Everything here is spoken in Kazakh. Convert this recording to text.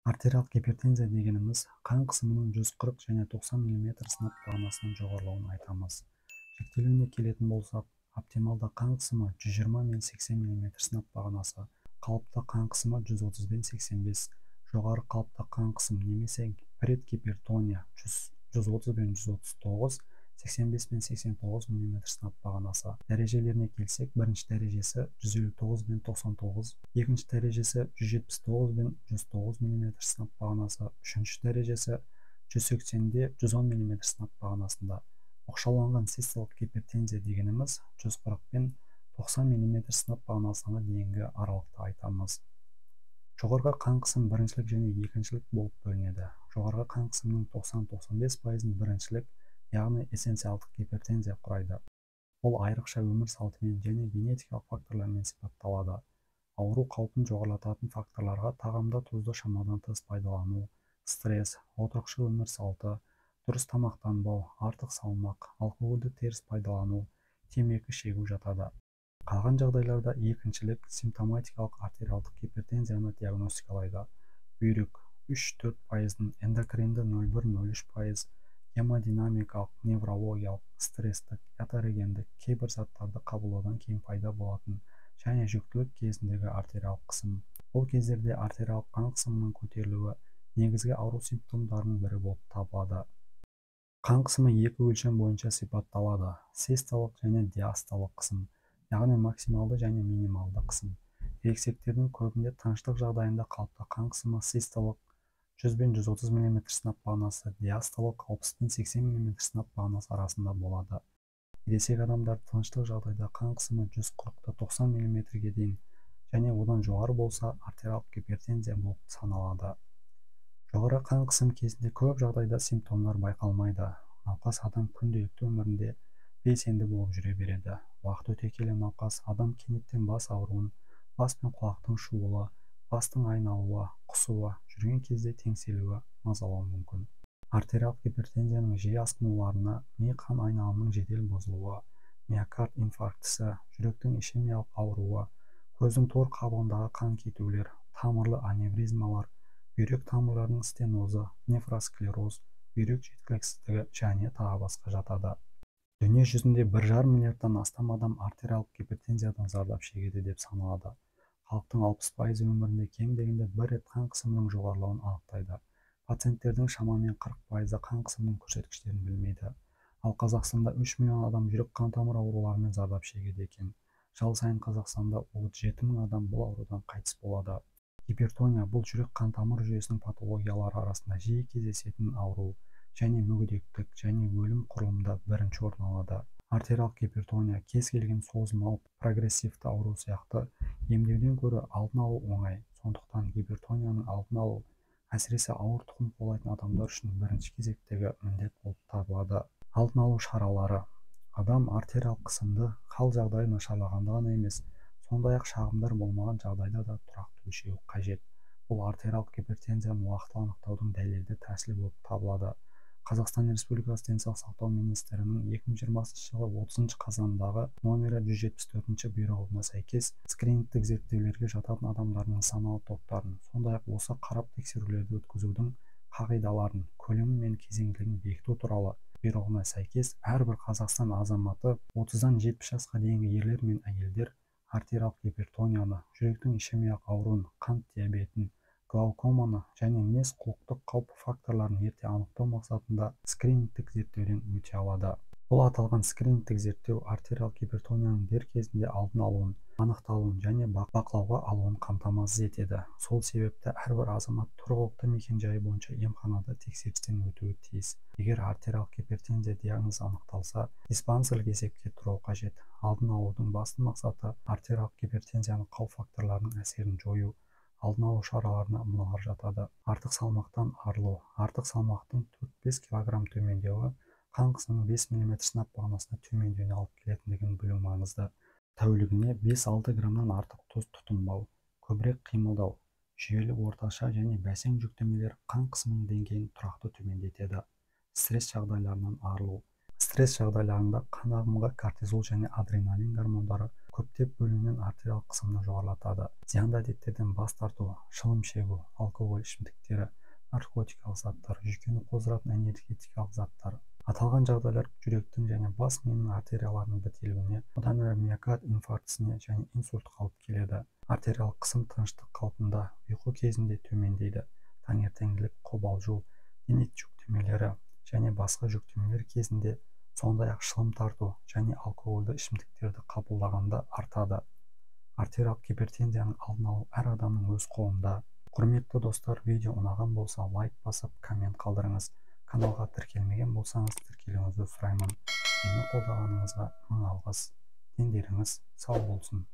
Артериалдық гипертензия дегеніміз қан қысымының 140 және 90 мм сынап бағанасынан жоғарылауын айтамыз. Жіктелуіне келетін болсақ, оптималды қан қысымы 120 мен 80 мм сынап бағанасы, қалыпты қан қысымы 130 бен 85, жоғары қалыпты қан қысым немесе предгипертония 130 бен 139, 85 пен 89 мм сынап бағанасы. Дәрежелеріне келсек, бірінші дәрежесі 159 бен 99, екінші дәрежесі 179 бен 109 мм сынап бағанасы, үшінші дәрежесі 180-де 110 мм сынап бағанасында. Оқшауланған систолық гипертензия дегеніміз 140 пен 90 мм сынап бағанасына дейінгі аралықты айтамыз. Жоғарғы қан қысым біріншілік және екіншілік болып бөлінеді. Жоғарғы қан қысымның 90-95%-ын біріншілік, яғни эссенциалдық гипертензия құрайды. Ол айрықша өмір салтымен және генетикалық факторлармен сипатталады. Ауру қаупін жоғарылататын факторларға тағамда тұзды шамадан тыс пайдалану, стресс, отырықшы өмір салты, дұрыс тамақтанбау, артық салмақ, алкогольді теріс пайдалану, темекі шегу жатады. Қалған жағдайларда екіншілік симптоматикалық артериалдық гипертензияны диагностикалайды. Бүйрек 3-4%, эндокринді 0,1-0,3%, гемодинамикалық, неврологиялық, стресстік, атерогендік, кейбір заттарды қабылдаудан кейін пайда болатын және жүктілік кезіндегі артериалдық қысым. Бұл кездерде артериалдық қан қысымының көтерілуі негізгі ауру симптомдарының бірі болып табылады. Қан қысымы екі өлшем бойынша сипатталады: систолық және диастолық қысым, яғни максималды және минималды қысым. Ересектердің көбінде тыныштық жағдайында қалыпты қан қысымы систолық 100 бен 130 мм сынап бағанасы, диастолық 60 пен 80 мм сынап бағанасы арасында болады. Ересек адамдар тыныштық жағдайда қан қысымы 140-90 мм-ге дейін және одан жоғары болса, артериалдық гипертензия болып саналады. Жоғары қан қысым кезінде көп жағдайда симптомдар байқалмайды. Науқас адам күнделікті өмірінде белсенді болып жүре береді. Уақыт өте келе науқас адам кенеттен бас ауруын, бас пен құлақтың шуылы, бастың айналуы, құсуы, жүрген кезде теңселуі мазалауы мүмкін. Артериалдық гипертензияның жиі асқынуларына ми қан айналымының жедел бұзылуы, миокард инфарктісі, жүректің ишемиялық ауруы, көздің тор қабығындағы қан кетулер, тамырлы аневризмалар, бүйрек тамырларының стенозы, нефросклероз, бүйрек жеткіліксіздігі және тағы басқа жатады. Дүние жүзінде 1,5 миллиардтан астам адам артериалдық гипертензиядан зардап шегеді деп саналады. Халықтың 60% өмірінде кем дегенде бір рет қан қысымының жоғарылауын анықтайды. Пациенттердің шамамен 40% қан қысымының көрсеткіштерін білмейді. Ал Қазақстанда 3 миллион адам жүрек қан тамыр ауруларымен зардап шегеді екен. Жыл сайын Қазақстанда 37 мың адам бұл аурудан қайтыс болады. Гипертония бұл жүрек қан тамыр жүйесінің патологиялары арасында жиі кездесетін ауру және мүгедектік және өлім құрылымында бірінші орын алады. Артериалдық гипертония кез келген созылмалы прогрессивті ауру сияқты емдеуден гөрі алдын алу оңай. Сондықтан гипертонияның алдын алу, әсіресе ауыр тұқым қуалайтын адамдар үшін бірінші кезектегі міндет болып табылады. Алдын алу шаралары. Адам артериалдық қысымды хал жағдайы нашарлағанда ғана емес, сондай-ақ шағымдар болмаған жағдайда да тұрақты өлшеу қажет. Бұл артериалдық гипертензияны уақытылы анықтаудың дәлелді тәсілі болып табылады. Қазақстан Республикасы Денсаулық сақтау министрінің 2020 жылы 30 қазандағы номері 174 бұйрығына сәйкес скринингтік зерттеулерге жататын адамдардың нысаналы топтарын, сондай-ақ осы қарап тексерулерді өткізудің қағидаларын, көлемі мен кезеңділігін бекіту туралы бұйрығына сәйкес әрбір Қазақстан азаматы 30-дан 70 жасқа дейінгі ерлер мен әйелдер артериалдық гипертонияны, жүректің ишемиялық ауруын, қант диабетін, глаукоманы және мінез-құлықтық қауіп факторларын ерте анықтау мақсатында скринингтік зерттеуден өте алады. Бұл аталған скринингтік зерттеу артериалдық гипертонияның дер кезінде алдын алуын, анықталуын және бақылауға алуын қамтамасыз етеді. Сол себепті әрбір азамат тұрғылықты мекен-жайы бойынша емханада тексерістен өтуі тиіс. Егер артериалдық гипертензия диагнозы анықталса, диспансерлік есепке тұру қажет. Алдын алудың басты мақсаты артериалдық гипертензияның қауіп факторларының әсерін жою. Алдын алу шараларына мыналар жатады. Артық салмақтан арылу. Артық салмақтың 4-5 кг төмендеуі қан қысымының 5 мм сынап бағанасына төмендеуіне алып келетіндігін білу маңызды. Тәулігіне 5-6 граммнан артық тұз тұтынбау, көбірек қимылдау, жүйелі орташа және бәсең жүктемелер қан қысымының деңгейін тұрақты төмендетеді. Стресс жағдайларынан арылу. Стресс жағдайларында қан ағымға кортизол және адреналин гормондары Көптеп бөлінген артериялық қысымды жоғарылатады. Зиянды әдеттерден бас тарту, шылым шегу, алкоголь ішімдіктері, наркотикалық заттар, жүйкені қоздыратын энергетикалық заттар. Аталған жағдайлар жүректің және бас миының артерияларының бітелуіне, одан әрі миокард инфарктісіне және инсультқа алып келеді. Артериялық қысым тыныштық қалпында, ұйқы кезінде төмендейді. Таңертеңгілік қобалжу, дене жүктемелері және басқа жүктемелер кезінде, сондай-ақ шылым тарту және алкогольді ішімдіктерді қабылдағанда артады. Артериялық гипертензияның алдын алу әр адамның өз қолында. Құрметті достар, видео ұнаған болса, лайк басып, коммент қалдырыңыз. Каналға тіркелмеген болсаңыз, тіркелуіңізді сұраймын. Мені қолдағаныңызға мың алғыс. Дендеріңіз сау болсын.